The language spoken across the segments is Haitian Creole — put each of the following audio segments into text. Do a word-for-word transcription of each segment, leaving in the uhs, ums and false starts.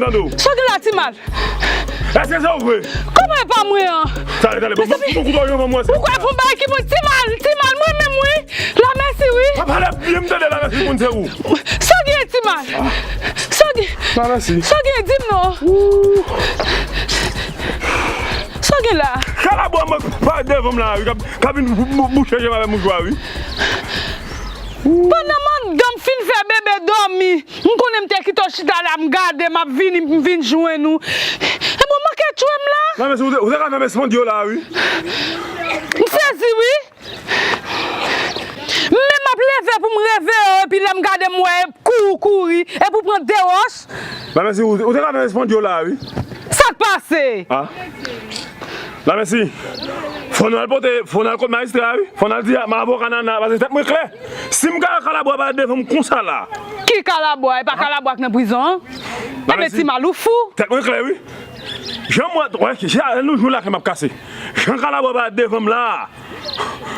Sa w gen la, Timal? Èske se ou vre? Kòman e pa mwen an? Tande, tande, bon, bon, bon, bon, bon, bon, bon. Ou kwè fon bagay ki mwen, Timal, Timal, mwen menm, wi. Lamèsi, wi. Pa pale byen, m tande Lamèsi, moun se ou. Sa w gen, Timal? Sa w gen? Lamèsi. Sa w gen, di m non. Sa w gen la? Kalabwa mwen pa devan m la, wi, k ap, k ap vin bou-, bou-, bouche je m avè mouchwa, wi. Pandan mangan m fin fè bebe dòmi, m konnen m te kite w chita la, m gade, m ap vini, m vin jwenn ou. Ebyen, w manke tchwe m la. Lamèsi, ou te, ou te ka fè m espandye w la, wi. M sezi, wi. Men m ap leve pou m reveye w, epi lè m gade m wè, e kouri w kouri, epi w pran de wòch. Lamèsi, ou, ou te ka fè m espandye w la, wi. Sa k pase? Ah. Lamèsi, fò n al pote, fò n al kot majistra, wi. Fò n al di, m avoka Nana, paske tèt mwen klè. Si m ka Kalabwa pa devan m konsa la. Ki Kalabwa? E pa Kalabwa k nan prizon an? Ebyen, Timal, ou fou. Tèt mwen klè, wi. Jan mwen, wè, jan nou jou la ke m ap kase. Jan Kalabwa pa devan m la.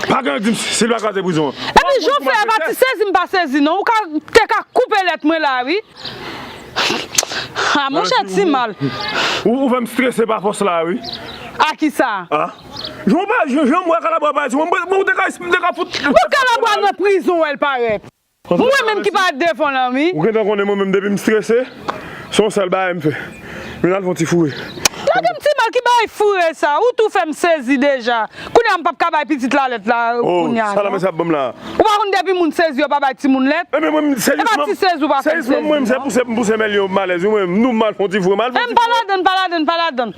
Pa gen di m si l pa kraze prizon an. Epi jan w fè, e pa ti sezi m pa sezi, non. Ou ka, te ka koupe lèt mwen la, wi. Ah, monchè, Timal. Ou, ou fè m strese pa fòs la, wi. A kisa? Ah. Jan w pa, jan, jan m wè Kalabwa pa di, mwen, mwen, mwen, ou te ka, ou te ka fout. Bon, Kalabwa nan prizon, wè l parèt. Mwen menm ki pa devan l lan, wi. Ou gentan konnen mwen menm depi m strese, se yon sèl bagay m fè. Vin al fè yon ti foure. Lage m, Timal, ki bagay foure sa? Ou tou fè m sezi deja. Kounye a m p ap ka bay pitit la lèt la, oh, kounye a, sa non. Lamèsi ap ban m la. Ou pa konn depi moun sezi yo pa bay timoun lèt? Ebyen, mwen, seyisman, e pa ti sezi ou pa fè m sezi, non. Seyisman, mwen, se pouse m pouse men l yo malèz, wi, mwen, nou m al fè yon ti foure, m al fè yon ti foure. E m pa ladann, m pa ladann, m pa ladan.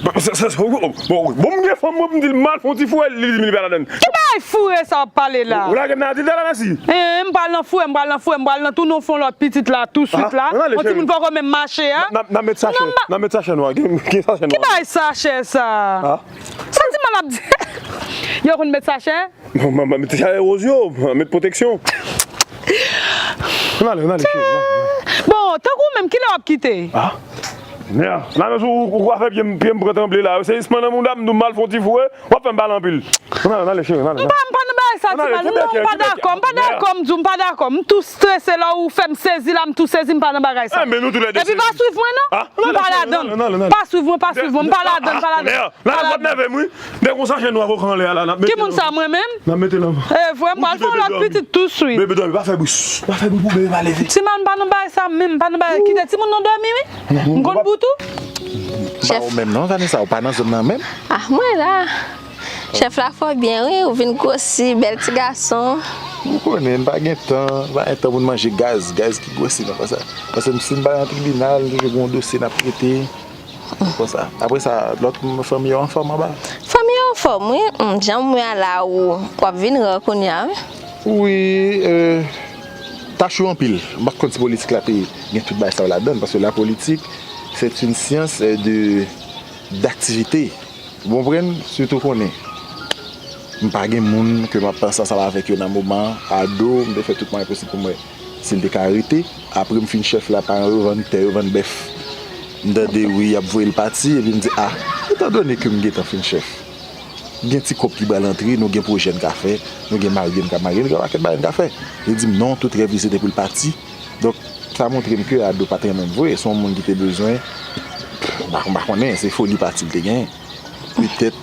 Bon, se, se, bon, bon, bon, m gen fanm mwen, m di l m al fè yon ti foure, li di m li pa ladann. Ki bagay foure sa w ap pale la? Ou lage m nan adiltè la, mèsi. Eh, m pral nan foure, m pral nan foure, m pral nan tounen w fè yon lòt pitit la, touswit la. Ah, ann ale, cheri. Yon timoun poko menm mache a. N ap, n ap met sachè, n ap met sachè nwa, gen, gen sachè nwa. Ki bagay sachè sa? Ah. Sa Timal ap di? Yo konn met sachè? Bon, m, m, m, ti chale woz yo, m, met pwoteksyon. Ann ale, ann ale, cheri, ann ale, ann ale. Bon, tankou ou menm, kilè w ap kite? Ah, mèd. La, men, ou, ou, ou ka fè pye m, pye m pran tranble la. Seyisman nan mouda m, nou m al fè yon ti foure, w ap fè m pale anpil. Ann ale, ann ale, cheri, ann ale. M pa, m pa nan bagay sa, Timal. Non, m pa dakò, m pa dakò, m di w, m pa dakò. M tou strese la, ou fè m sezi la, m tou sezi, m pa nan bagay sa. Enben, nou toulède sezi. Epi pa swiv mwen, non. Ah, ann ale, cheri, ann ale, ann ale, ann ale. Pa swiv mwen, pa swiv mwen, m pa ladann, m pa ladann. Lè a, lè a, w ap nève m, wi. Dèk yon sachè nwa vo kan anlè a la, n ap mete l anvan. Ki moun sa, mwen menm? N ap mete l anvan. E vre, m pral fè yon lòt pitit touswit. Bebe dòmi, pa fè bri. Pa fè bri pou bebe pa leve. Timal, m pa nan bagay sa menm, m pa nan bagay. Kite timoun nan dòmi, wi. M konn bout ou. M pa ou menm non, Vanessa, ou pa nan zòn nan menm? Ah, mwen la. Chèf la fò byen, wi, ou vin gwosi, bèl ti gason. Ou konnen, m pa gen tan, m pa gen tan pou n manje gaz, gaz ki gwosi nan konsa. Paske m, si m pa nan tribinal, m toujou gen yon dosye n ap trete. Konsa. Apre sa, lòt m-, fanmi yo anfòm anba? Fanmi yo anfòm, wi. M, jan m wè a la, ou, w ap vin ran kounye a, wi. Wi, euh, tach yo anpil. M pa konn si politik la te gen tout bagay sa yo ladann, paske la politik, c'est une science, euh, de, d'activité. Ou konprann? Sitou konnen. M pa gen moun ke m ap panse ansanm avèk yo nan moman an. Ado, m te fè tout mwayen posib pou m wè si l te ka rete. Apre m fin chèf la, paran yo vann tè yo, vann bèf. M tande wi, y ap voye l pati, epi m di, a, etandone ke m gentan fin chèf, gen ti kòb ki pral antre, nou gen pwojè n ka fè, nou gen marye n ka marye, nou gen pakèt bagay n ka fè. Li di m non, tout rèv li se te pou l pati. Donk, sa montre m ke Ado pa t renmen m vre, se yon moun ki te bezwen, m pa, m pa konnen, se foli pati l te genyen. Petèt,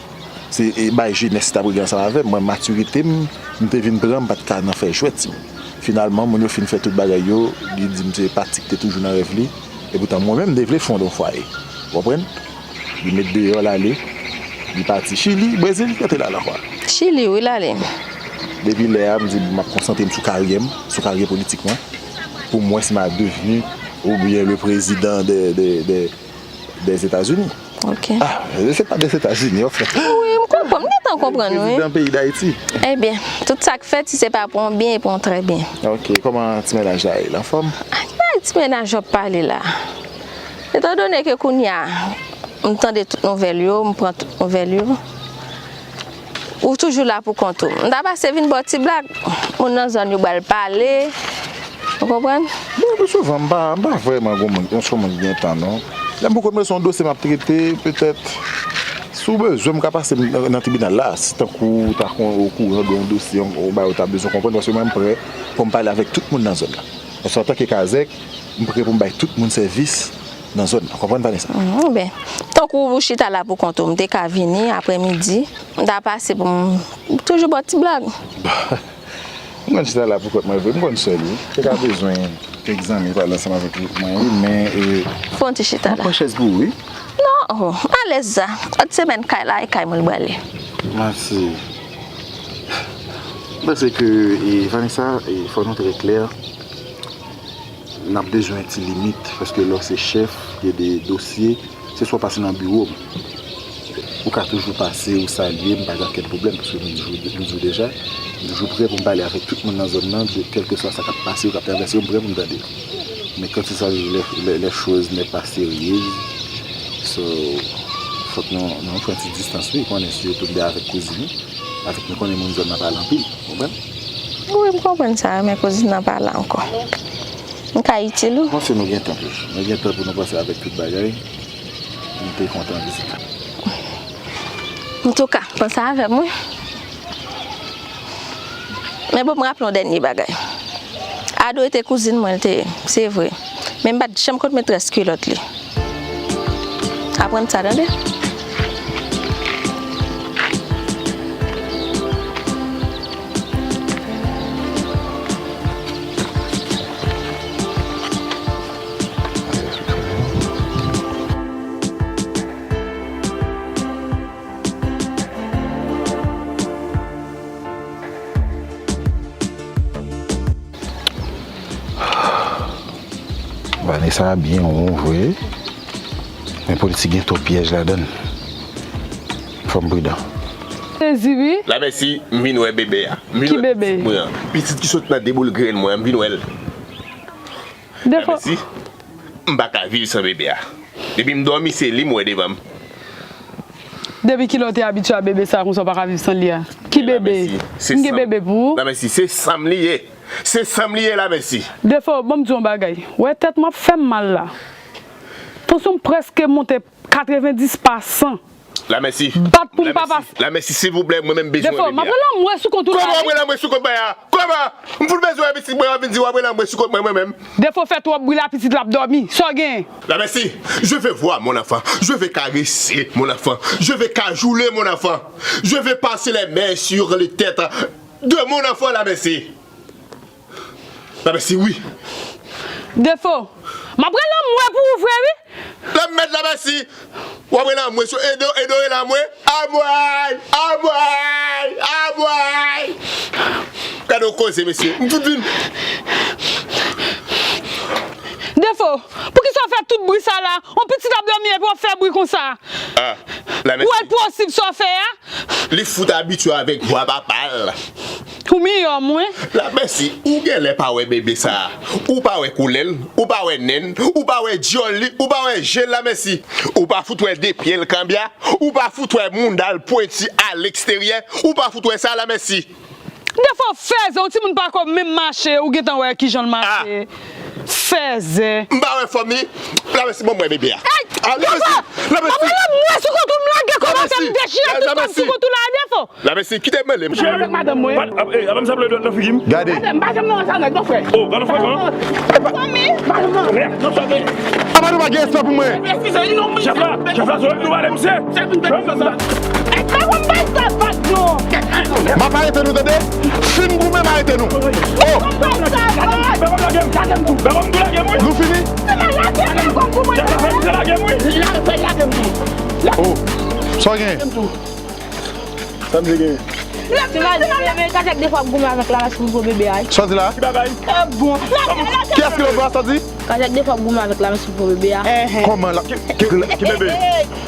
se, e, bay jenès t ap regle ansanm avè m. Mwen, matirite m, m te vin pran, m pa t ka nan fè jwèt timoun. Finalman, moun yo fin fè tout bagay yo, li di m se pati ki te toujou nan rèv li. Epoutan, mwen menm, m te vle fonde yon fwaye. Ou konprann? Li met deyò l ale, li pati Chili, Brezil, kote l al ankò? Chili, wi, l ale. Depi lè a, m di, m ap konsantre m sou karyè m, sou karyè politik mwen, pou m wè si m a devni oubyen le président de, de, de, des États-Unis. Ok. Ah, se pa des États-Unis, anfen. Wi, m konprann, m gentan konprann, wi. Prezidan peyi Dayiti. Ebyen, tout sa k fèt, si se pa pou yon byen, e pou yon trè byen. Ok, kòman ti mennaj la ye? L anfòm? Ay, ti mennaj yo ap pale la. Etandone ke kounye a, m tande tout nouvèl yo, m pran tout nouvèl yo. Ou toujou la pou kont ou. M ta pase vin ba w ti blag. Moun nan zòn yo pral pale. Ou konprann? Bon, pi souvan, m pa, m pa vrèman gon moun, yon sou moun ki gen tan, non. Lè m poko mwen se yon dosye m ap trete, petèt, si w bezwen, m ka pase m nan tribinal la, si tankou w ta kon okouran de yon dosye, yon, yon bagay ou ta bezwen konprann, paske mwen, m prè pou m pale avèk tout moun nan zòn nan. Paske antanke kazèk, m prè pou m bay tout moun sèvis, nan zòn nan. Konprann, Vanessa? Mhm, ben, tankou ou chita la pou kont ou, m te ka vini aprèmidi, m ta pase pou m toujou ba w ti blag. M konn chita la pou kont mwen vre, m konn sèl wi. Te ka bezwen kèk zanmi pale ansanm avèk mwen wi, men, e, fè yon ti chita la. Mwen pran chèz pou ou wi. Non, oh, alèz sa. Lòt semèn kay la, e kay mwen l prale. Mèsi. M panse ke, e, Vanessa, e, fò nou trè klè. N ap bezwen ti limit, paske lè w se chèf, gen de dosye, se swa w pase nan biwo m. Ou ka toujou pase, ou salye m, pa gen okenn pwoblèm, paske m di w, m di w deja, m toujou prè pou m pale avèk tout moun nan zòn nan, de, kèlkeswa sa k ap pase, ou k ap travèse, m prè pou m tande. Men quand il s'agit lè, lè, lè choz n'est pas sérieuses, so, fòk nou, nou pran ti distans, wi, konnen sitou m te avèk kouzin ou, avèk nou konnen moun zòn nan pale anpil, konprann? Wi, m konprann sa, men kouzin nan pale ankò. M ka itil ou? Mwen panse nou gen tan toujou. Nou gen tan pou nou panse avèk tout bagay. M te kontan vizit la. Antouka, panse avè m, wi. Men bon, m raple yon dènye bagay. Ado te kouzin mwen, l te ye, se vre. Men m pa t janm konn metrès kilòt li. Aprann sa, tande? Vanessa byen won vre, men politik gen twòp pyèj ladan l. Fò m pridan. Sezi wi. Lamèsi, m vin wè bebe a. M vin wè pitit mwen an. Pitit ki sot nan de boul grenn mwen an, m vin wè l. Defo. Lamèsi, m pa ka viv san bebe a. Depi m dòmi, se li m wè devan m. Depi kilè w te abitye a bebe sa a konsa w pa ka viv san li a? Ki bebe? M gen bebe pou ou? Lamèsi, se san m li ye. Se san m li ye, Lamèsi. Defo, ban m di w yon bagay. Wè tèt m ap fè m mal la. Tansyon m prèske monte katrevendis pa san. Lamèsi. Bat pou m pa pase. Lamèsi, silvouplè, mwen menm bezwen bebe a. Defo, m ap rele anmwe sou kont ou la. Kòman w ap rele anmwe sou kont mwen a? Kòman? M fout bezwen wè pitit mwen, w ap vin di w ap rele anmwe sou kont mwen, mwen menm. Defo fè twòp bri la, pitit la ap dòmi. Sa w genyen? Lamèsi, je veux voir mon enfant. Je veux caresser mon enfant. Je veux cajoler mon enfant. Je veux passer les mains sur les têtes de mon enfant, Lamèsi. Lamèsi, wi. Defo, m ap rele anmwe pou ou vre, wi. Lanmèd, Lamèsi. W ap rele anmwe sou Edo, Edo rele anmwe. Anmwey, anmwey, anmwey. Gade yon koze, mesye. M fout vin. Defo, poukisa w fè tout bri sa la? Yon pitit ap dòmi epi w ap fè bri konsa. Ah, Lamèsi. Ou wè l posib sa w fè a? Li fout abitye avèk vwa papa l. Ou miyò mwen. Lamèsi, ou genlè pa wè bebe sa a. Ou pa wè koulè l, ou pa wè nen l, ou pa wè dyòl li, ou pa wè je l, Lamèsi. Ou pa fout wè de pye l kanbya, ou pa fout wè mouda l pwenti a leksteryè, ou pa fout wè sa, Lamèsi. Defo fèzè, yon timoun pa ko menm mache, ou gentan wè kijan l mache. Ah. Fèzè. M pa wè fanmi. Lamèsi, ban m wè bebe a. Ey, ah, Lamèsi, Defo! Lamèsi. Mwen menm mwen sou kont ou, m lage kòmantè m dechire tout kòm sou kont ou la, Defo! Lamèsi, kite m rele m. Jere avèk madanm mwen. Pat ap, ey, ap m saple dwèt nan figi m. Gade. Gade, m pa janm nan sa nèg non, frè. Oh, gade frè, non? Fanmi. Madanm nan. Frè, non, sa te. Ah, madanm pa gen respè pou mwen. Eskize, non, men. Chèf la, chèf la, se nou pale, misye. Chèf, m te di sa. Ey, pa wè m bay sa vag, non. M ap arete nou, tande? Fin goumen, m arete nou. Oh! Bay sa vag. Bèbòm lage m. Bèbòm tou lage m, wi. Nou fini? Se pa lage m, bèbòm pou mwen. Chèf la, se lage m, wi. Lage m tou. Oh! Sa w gen? Sa m te gen. Ti Mali, men, men, kajèk de fwa ap goumen avèk Lamèsi pou bebe a. Sa w di la? Ki bagay? E bon. Kiyès ki lòt bò a, sa w di? Kajèk de fwa ap goumen avèk Lamèsi pou bebe a. Kòman la? Ki, ki, ki bebe?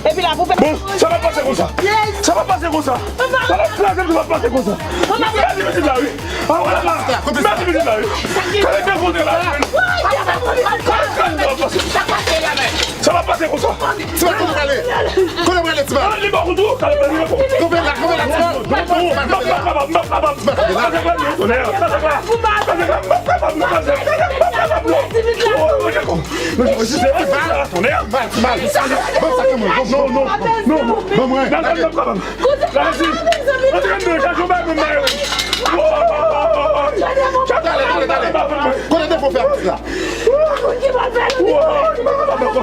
Epi la pou fè. Bon, sa p ap pase konsa. Sa p ap pase konsa. Sa p ap pase konsa. Mèsi pitit la, wi. Ah, wè la. Mèsi pitit la, wi. Kale de kote la, wi. Kale de kote la, wi. Sa p ap pase konsa. Ti Mal, kote w prale? Kote w prale, Ti Mal? Li bò kout ou, kale de kote. Kanpe la, kanpe la, Ti Mal. Non, non, non, m p ap kapab, m p ap kapab. Ti Mal, kanpe la. Kajèk la, tonè, kajèk la. Kajèk la, m p ap kapab, non, kajèk. Kajèk, m p ap kapab, non. Oh, oh, oh, oh. Ti Mal, Ti Mal. Ban m sa kanmenm. Non, non, non, non. Ban mwen. Nan, nan, m p ap kapab. Lamèsi. Antre anndan, chache yon bagay pou m ba yo. Woy! Talè, talè, talè. Kote Defo fè atis la? Woy! M p ap kapab ankò.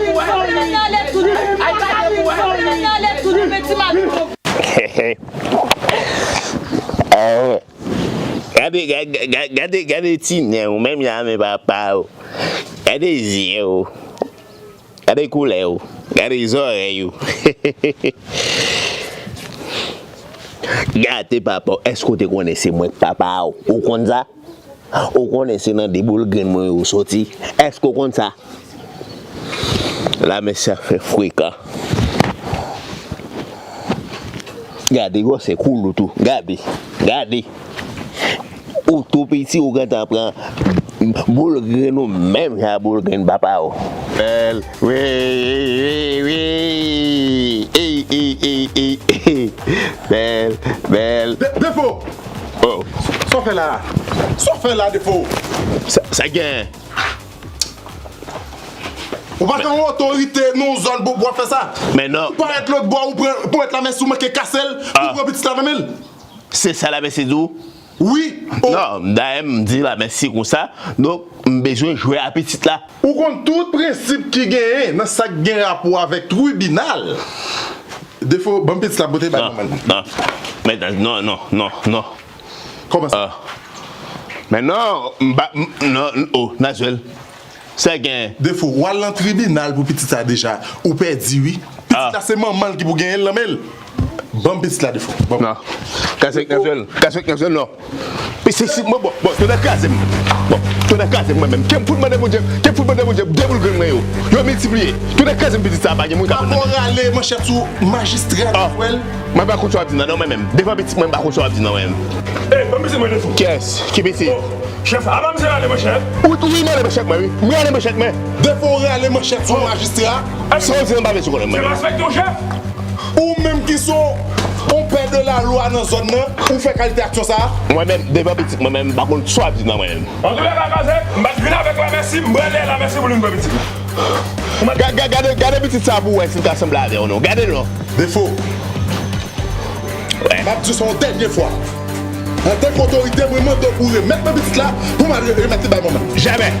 Gade, gade, gade, gade, gade ti nen w, menm jan men papa w. Gade zye w. Gade koulè w. Gade zòrèy w. Gade papa w. Èske w te konnen se mwen k papa w? Ou konn sa? Ou konnen se nan de boul grenn mwen yo w soti? Èske w konn sa? Lamèsi a fè frekan. Gade gwosè koul ou tou. Gade. Gade. Ou tou piti, ou gentan pran boul grenn ou menm jan boul grenn papa w. Bèl. Wi, wi, wi, wi. Ey, ey, ey, ey, ey. Bèl, bèl. De-, Defo! Oh. Sa w fè la? Sa w fè la, Defo? Sa, sa gen? Ou pa gen yon otorite nan yon zòn pou, pou w ap fè sa? Men non. Ou parèt lòt bò, ou pran, pou mèt Lamèsi, ou manke kase l, ou pran pitit la nan men l. Se sa Lamèsi di w? Wi. Oh. Non, dayè m di Lamèsi konsa, donk m bezwen jwe a pitit la. Ou konn tout prensip ki genyen nan sa k gen rapò avèk tribinal. Defo, ban m pitit la, pote bay manman l. Non, non. Men, non, non, non, non. Kòman sa? Ah. Men non, m pa, m, non, oh, Nazwèl. Sa gen? Defo, w al nan tribinal pou pitit sa deja. Ou pèdi, wi. Pitit la, se manman l ki pou genyen l nan men l. Ban m pitit la, Defo. Ban m. Non. Kase k Nazwèl. Kase k Nazwèl, non. Pitit, si, bon, bon, bon, tonnè kraze m. Bon, tonnè kraze m mwen menm. Ke m fout mande Bondye, ke m fout mande Bondye, de boul grenn mwen yo. Yo miltipliye. Tonnè kraze m, pitit sa, pa gen moun ka konn. Pafwa w rale manchèt sou majistra, Defo. Mwen pa konn sa w ap di nan, non, mwen menm. Devan pitit mwen, m pa konn sa w ap di nan, mwen menm. Ey, ban m pitit mwen, Defo. Kiyès? Ki pitit? Oh, chèf, a ban m se rale manchèt. Ou, wi, m rale manchèt mwen, wi. M rale manchèt mwen. Defo w rale manchèt sou majistra. Sa w di nan pa bezwen konnen mwen. Se respekte w, chèf. Ou menm ki se yon pè de la lwa nan zòn nan, ou fè kalite aksyon sa a? Mwen menm, devan pitit mwen menm, m pa konn sa w ap di nan mwen menm. Antouka, Kakaze, m pa t vin avèk Lamèsi, m prale Lamèsi pou l vin pran pitit la. Ga-, ga-, gade, gade pitit sa pou w wè si l ka sanble avè w non. Gade l non. Defo. Wè. M ap di w sa yon dènye fwa. Antanke otorite, mwen mande w pou remèt mwen pitit la, pou m al re-, remèt li bay manman l. Jamè.